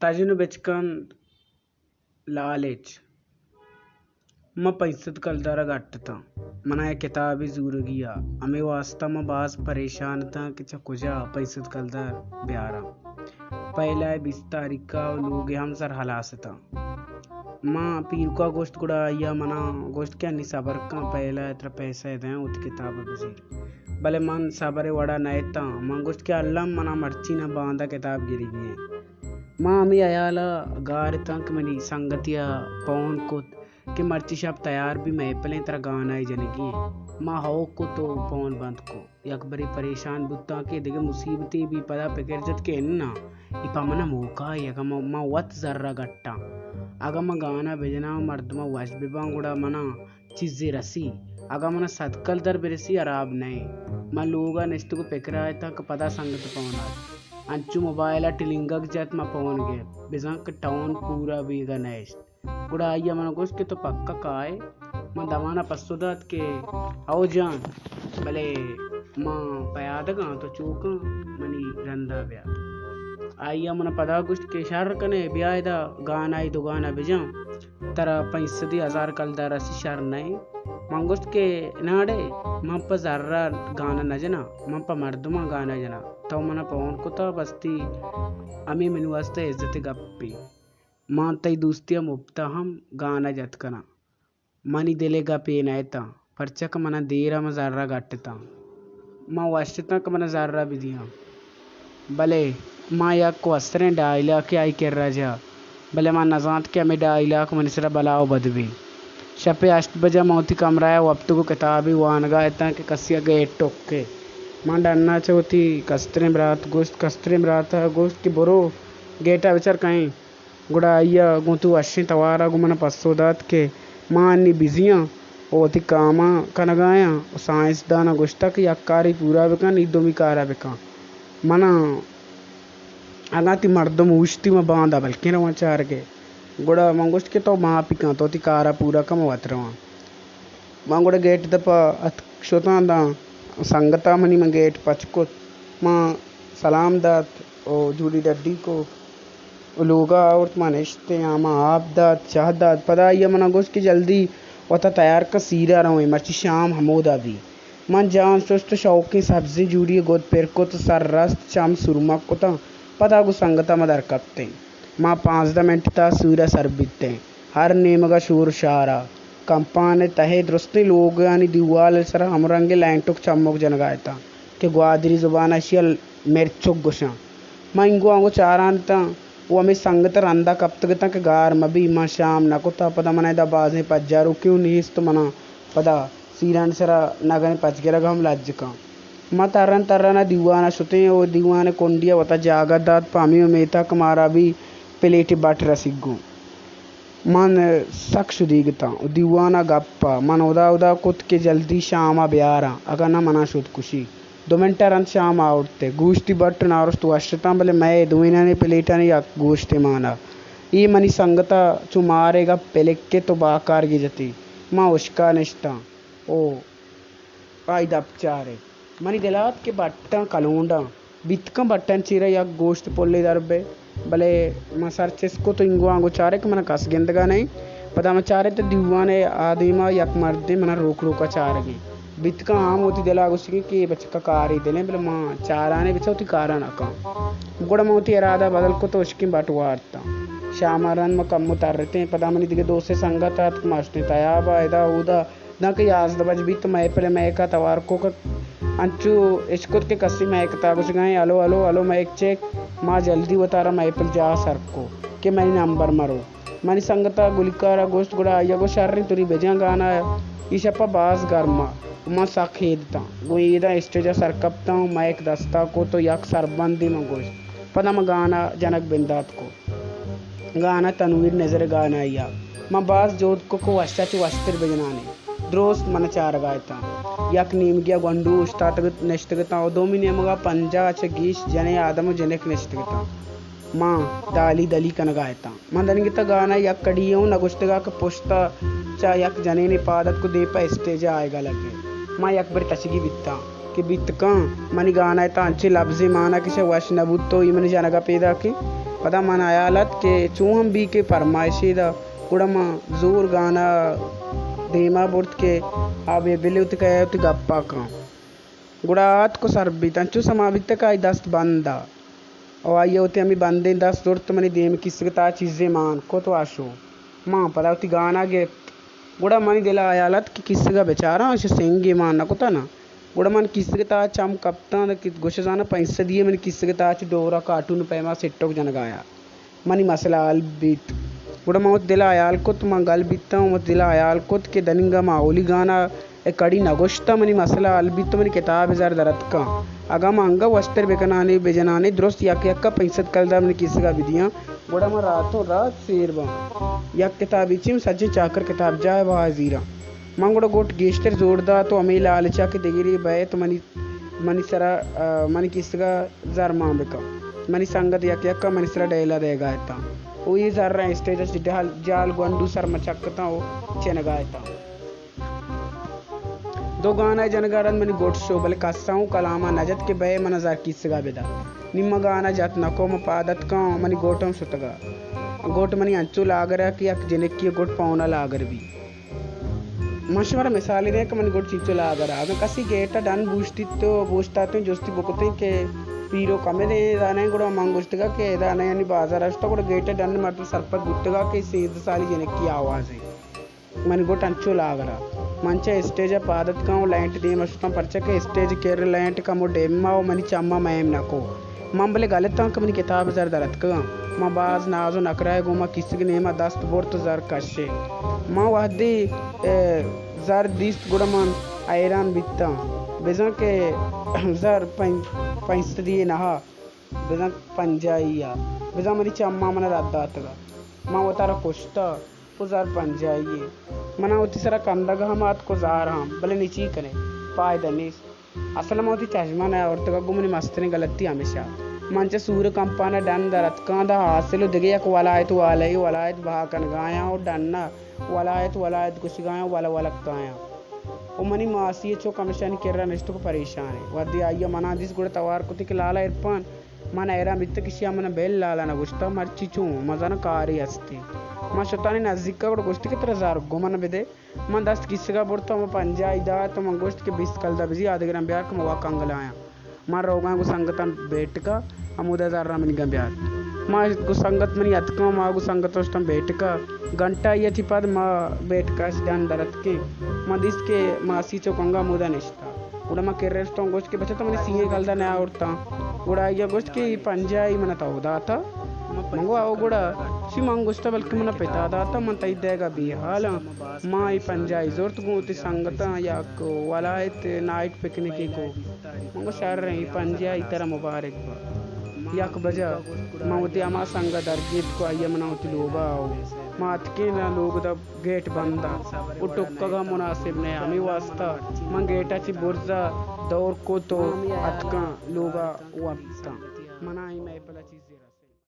تژن ءُ بچکند، لالچ۔ من پنچ سد کلدار ءَ گٹ اتاں۔ من ءَ یک کتابے زورگی ءَ، ہمے واستا من باز پریشان اتاں کہ چہ کجا پنچ سد کلدار بیاراں۔ پہلا ءِ بیست تاریخ ءَ لوگ ءِ ہم زر ہلاس اتاں۔ من پیرک ءَ گوشت، گڑا آئی ءَ من ءَ گوشت کہ انی صبر کن، پہلا ءَ ترا پیسہ ءَ دیاں، وتی کتاب ءَ بزیر۔ بلے من صبر ءِ وڑ ءَ نہ اتاں۔ من گوشت کہ الم، من ءَ مرچی نہ، باندا کتاب گرگی ایں۔ ما ہمے ہیال ءَ گار اتاں کہ منی سنگتے ءَ پون کت کہ مرچی شپ تیار بی، محفلیں، ترا گانا ءِ جنگی ایں۔ ما ہئو کت ءُ پون بند کت۔ یک برے پریشان بوتاں کہ دگہ مصیبتے بی، پدا پکر جت کہ اناں، اے پہ من ءَ موقع ئے، اگاں ما، ما وت زر ءَ گٹاں، اگاں ما گانا بجناں ءُ مردماں وش بباں، گڑا من ءَ چیزے رسی۔ اگاں من ءَ سد کلدار برسی، ہراب نہ ایں۔ من لوگ ءَ نشتگ ءُ پکر ءَ اتاں کہ پدا سنگت پون ات۔ انچو موبائل ءَ ٹلینگگ جت، من پون گپت، بزاں کہ ٹون پورا بیگ ءَ نہ اشت۔ گڑا آئی ءَ من ءَ گوشت کہ تو پکا کائے؟ من دمان ءَ پسو دات کہ ہئو جان، بلے من پیادگ آں، تو چو کن، منی رند ءَ بیا۔ آئی ءَ من ءَ پدا گوشت کہ شر کن ئے، بیا ادا گانا ءَ دو گانا بجن، ترا پنچ سدی ہزار کلدار رسی، شر نہ ایں۔ من گوشت کہ ناڑے، من پہ زر ءَ گانا نہ جناں، من پہ مردماں گانا جناں۔ تو من ءَ پون کتا، بس تئی ہمے منی واستا عزت ءِ گپے۔ من تئی دوستی ءَ مپت ءَ ہم گانا جت کناں۔ منی دل ءِ گپ اے نہ اتاں، پرچا کہ من ءَ دیر ءَ من زر ءَ گٹ اتاں۔ من وش اتاں کہ من ءَ زر ءَ بدیاں۔ بلے من یک وستریں ڈائیلاکے آئی کرا جا، بلے من نزانت کہ ہمے ڈائیلاک منی سرا بلا ءُ بد بی۔ شپ ءِ ہشت بجہ من وتی کمرہ ءَ وپتگ ءُ کتابے وانگ ءَ اتاں کہ کسے ءَ گیٹ ٹک ات۔ من ڈن ءَ چہ وتی کستریں برات گوشت، کستریں برات ءَ گوشت کہ برو گیٹ ءَ بچار کئے ایں۔ گڑا آئی ءَ گوں وتی وشیں توار ءَ گوں من ءَ پسو دات کہ من انی بزی آں ءُ وتی کاماں کنگ ءَ آں ءُ سائنسدان ءَ گوشتگ کہ یک کارے پورا بکن، اے دومی کار ءَ بکن۔ من ءَ اگاں تئی مردم اوشتی، من باندا بلکیں رواں چارگ ءَ۔ گڑا من گوشت کہ تو ماپی کن، تو وتی کار ءَ پورا کن، من وت رواں۔ من گڑا گیٹ دپ ءَ اتک شتاں، داں سنگت ءَ منی، من گیٹ پچ کت، من سلام دات ءُ جوڑی ڈڈی کو ءُ لوگ ءَ آورت، من نشتیں، آ من آپ دات، چاہ دات۔ پدا آئی ءَ من ءَ گوشت کہ جلدی وت ءَ تیار کن، سیر ءَ رویں، مرچی شام ہمودا بی۔ من جان شست ءُ شوقیں سبزیں جوڑی ءِ گد پر کت، سر رست، چم سرمگ کتاں، پدا گوں سنگت ءَ ما در کپتیں۔ ما پانزدہ منٹ تا سور ءَ سر بیتیں۔ ہر نیمگ ءَ شور ءُ شار ءَ۔ کمپان ءِ تہ ءَ درستیں لوگانی دیوال ءِ سرا ہمرنگیں لینٹک چمک جنگ ءَ اتاں کہ گوادری زبان ءَ اشی ءَ مرچک گوشاں۔ ما اینگو آنگو چاران اتاں ءُ ہمے سنگت ءَ رند ءَ کپتگ اتاں کہ گار مہ بی، ما شام نہ کتہ۔ پدا من ءَ ادا بازیں پجاروکے اوں نیست ءُ من ءَ پدا سیرانی سرا نگن پچ گرگ ہم لج کن۔ ما تران تران ءَ دیوان ءَ شتیں ءُ دیوان ءِ کنڈی ءَ وت ءَ جاگہ دات، پہ ہمے امیت ءَ کہ مارا بی پلیٹے بٹ رسیت گوں۔ من سک شدیگ اتاں ءُ دیوان ءَ گپ ءَ۔ من ہدا ہدا کت کہ جلدی شام ءَ بیاراں، اگاں نہ من ءَ شت کشی۔ دو منٹ ءَ رند شام آورت ئے۔ گوشتی بٹ نارشت وش اتاں، بلے مئے دوئینانی پلیٹانی یک گوشتے مان ءَ۔ اے منی سنگت ءَ چو مارے گپ پلک ات ءُ باکارگی جتی۔ من ہشک ءَ نشتاں ءُ آئی دپ چارت۔ منی دل ءَ ات کہ بٹاں کلونڈاں۔ بیت کن بٹانی چیرا یک گوشت پلے در بئے، بلے من سر چست کت ءُ اینگو آنگو چارت کہ من ءَ کس گندگ ءَ نہ انت۔ پدا من چارت دیوان ءِ آ دیم ءَ یک مردے من ءَ روک روک ءَ چارگ ءَ انت۔ بیت کن آ ہم وتی دل ءَ گوشگ ءَ انت کہ اے بچک ءَ کارے دل انت، بلے من چاران ءَ بچار وتی کار ءَ نہ کن۔ گڑا من وتی ارادہ بدل کت ءُ ہشکیں بٹ وارتاں۔ شام ءَ رند ما کمو ترتیں، پدا منی دگہ دو سے سنگت اتک، ما شتیں تیاب ءَ ادا اودا۔ دانکہ یازدہ بج بیت، محفل ءِ مئیک ءَ توار کت۔ انچو اشکت کہ کسے مئیک ءِ تہا گوشگ ءَ انت، ہلو، ہلو، ہلو، مئیک چیک۔ ما جلدی وتارا محفل ءِ جاہ ءَ سر کت کہ منی نمبر مرو۔ منی سنگت ءَ گلکار ءَ گوشت، گڑا آئی ءَ گوشت، شریں، توری بجن گانا ءَ۔ اے شپ ءَ باز گرم ءَ، من سک ہیدتاں۔ گوں ہیداں اسٹیج ءَ سر کپتاں ءُ مئیک دست ءَ کت ءُ یک سربندے من گوشت۔ پدا من گانا جنگ بندات کت۔ گانا تنویر نذیر ءِ گانائی ءَ۔ من باز جہد کت کہ وش ءَ چہ وشتر بجنان ایں۔ درست من ءَ چارگ ءَ اتاں۔ یک نیمگے ءَ گونڈو اوشتاتگ ات، نشتگ اتاں ءُ دومی نیمگ ءَ پنجاہ ءَ چہ گیش جنیں آدم ءُ جنک نشتگ اتاں۔ من دالی دلی کنگ ءَ اتاں۔ من دنیگتہ گانا ءِ یک کڑی ءَ اوں نہ گوشتگ ءَ کہ پشت ءَ چہ یک جنینے پاد اتک ءُ دیم پہ اسٹیج ءَ آیگ ءَ لگ ات۔ من یک برے تچگی بیتاں کہ بیت کن منی گانا ءِ تہا انچیں لبزے مان ءَ کہ شہ وش نہ بوت ءُ اے منی جنگ ءَ پیداک انت۔ پدا من ہیال ات کہ چون ہم بی کہ پرمائشے دا، گڑا من زور گانا دیما برت کہ آ بے بلے وتی کئے وتی گپا کن۔ گڑا آتک و سر بیت، انچو سما بیت کہ آئی دست بند ء۔ و آئی ء وتی ہمے بندیں دست زرت منی دیم کیسگ ء تہا چیزے مان کت و آ شو۔ من پدا وتی گانا گپت۔ گڑا منی دل ء ہیال ات کہ کیسگ ء بچاراں، اش سنگے مان نہ کتہ نا۔ گڑا من کیسگ ء تہا چم کپتاں کہ گوش زاناں پنچ سدی ء منی کیسگ ء تہا چو ڈورا کارٹون پیما سٹک جنگایا۔ منی مسئلہ حل بیت۔ گڑا من وت دل ء ہیال کت، من گل بیتاں، وت دل ء ہیال کت کہ دننگا ما اولی گانا ء کڑی نہ گوشتہ، منی مسئلہ حل بیت و منی کتاب ء زر در اتکاں۔ اگاں ما انگہ وشتر بکنانے، بجنانے، درست یک یک ء پنچ سد کلدار منی کیسگا بدیاں، گڑا من راتوں رات سیر باں۔ یک کتابے چی من سجیں چاکر کتاب جاہ ء بہا زیراں۔ من گڑا گوٹ گیشتر زور دات و ہمے لالچا کہ دگرے بئیت منی، منی سرا، آ، منی کیسگا زر مان بکن۔ منی سنگت یک یک ء منی سرا ڈیلا دئیگا اتاں۔ و اے زر ء اسٹیج ء جال، جال گونڈو سر مچک اتاں و چنگا اتاں۔ دو گانا جنگا رند منی گٹ شو، بلے کسا اوں کلاما نہ جت کہ بئے منا زر کیسگا بدا۔ نی من گانا جت نکو، من پاد اتکاں، منی گٹ ہم شتگا۔ گٹ منی انچو لاگر ء کہ یک جنکی گٹ پونا لاگر بی۔ من شمارا مثالے دیاں کہ منی گٹ چنچو لاگر ء۔ اگاں کسی گیٹ ء ڈن بوشتیت و بوشتاتیں جستی بکتیں کہ پیرو کمے دے ادا نئے، گڑا من گوشتگا کہ ادا نئے، یعنی بازار ء شتہ، گڑا گیٹ ء ڈن مردم سرپد بوتگا کہ سیزدہ سالی جنکی آوازے۔ منی گٹ انچو لاگر ء۔ من چہ اسٹیج ء پاد اتکاں و لائٹ دیم ء شتاں، پرچا کہ اسٹیج ء کر لائٹ کمو ڈیم ء و منی چم ء میم نکو۔ من بلے گل اتاں کہ منی کتاب ء زر در اتکگاں۔ من باز ناز و نکرہ ء گوما کیسگ نیما دست برت و زر کشے۔ من وہدے، اے، زر دیست گڑا من حیران بیتاں۔ بزاں کہ زر پنچ، پنچ سدی ء نہ، بزاں پنجاہی ء، بزاں منی چماں من ء رد داتگ ء۔ من وتارا کشتہ۔ و زر پنجاہی ء۔ منا وتی سرا کندگ ہم آتک و زہر ہم، بلے نی چی کنے، پائدہ نیست۔ اصل ء من وتی چشماں نیاورتگ ء گوں منی مستریں غلطی ہمیش ء۔ من چہ سور کمپان ء ڈن در اتکاں داں حاصل و دگہ یک ولایت والے ولایت بہا کنگایاں و ڈن ء ولایت ولایت گوشگایاں و ولولکایاں۔ و منی ماسی ء چک ہمیشانی کرا نشتگ و پریشان ء۔ وہدے آئی ء منا دیست گڑا توار کت کہ لالا عرفان، من حیران بیتگ کہ اشیا من بل لالا نہ گوشتگ، مرچی چون؟ من زاناں کارے ہستی۔ من شتانی نزیک ء گڑا گوشت کہ ترا زر گوں من بدے۔ من دست کیسگ ء برت ء من پنجاہی دات ء من گوشت کہ بیست کلدار بزی آدگراں بیار کہ من وا کنگلایاں۔ من روگاں گوں سنگتاں بیٹک ء ہمودا زراں منیگاں بیار۔ ما گوں سنگت منی اتکاں، ما گوں سنگت ء شتاں بیٹک ء۔ گھنٹہ ای ء چہ پد ما بیٹک ء چہ ڈن در اتکیں۔ من دیست کہ ماسی چک انگا ہمودا نشت۔ گڑا من کرا شتاں گوشت کہ بچہ تو منی سی ایں کلدار نیاورتاں۔ گڑا آئی ء گوشت کہ اے پنجاہی من ء تو داتا۔ من گو آؤ گڑا چی؟ من گوشت بلکہ من ء پتا داتا، من تئی دئیگ ء بے حال آں۔ ما اے پنجاہی زرت گوں وتی سنگتاں یک ولایت نائٹ پکنکے کو۔ من گو شر ایں، اے پنجاہی ترا مبارک با۔ یک بجہ من وتی ہما سنگت در گیت کو آئی ء من ء وتی لوگ ء آؤ۔ ما اتکیں داں لوگ ء گیٹ بند ء و ٹکگ ء مناسب نہ، ہمے واستا من گیٹ ء چہ برز ء دور کت و اتکاں لوگ ء وپتاں۔ من ء اے محفل ء چیزے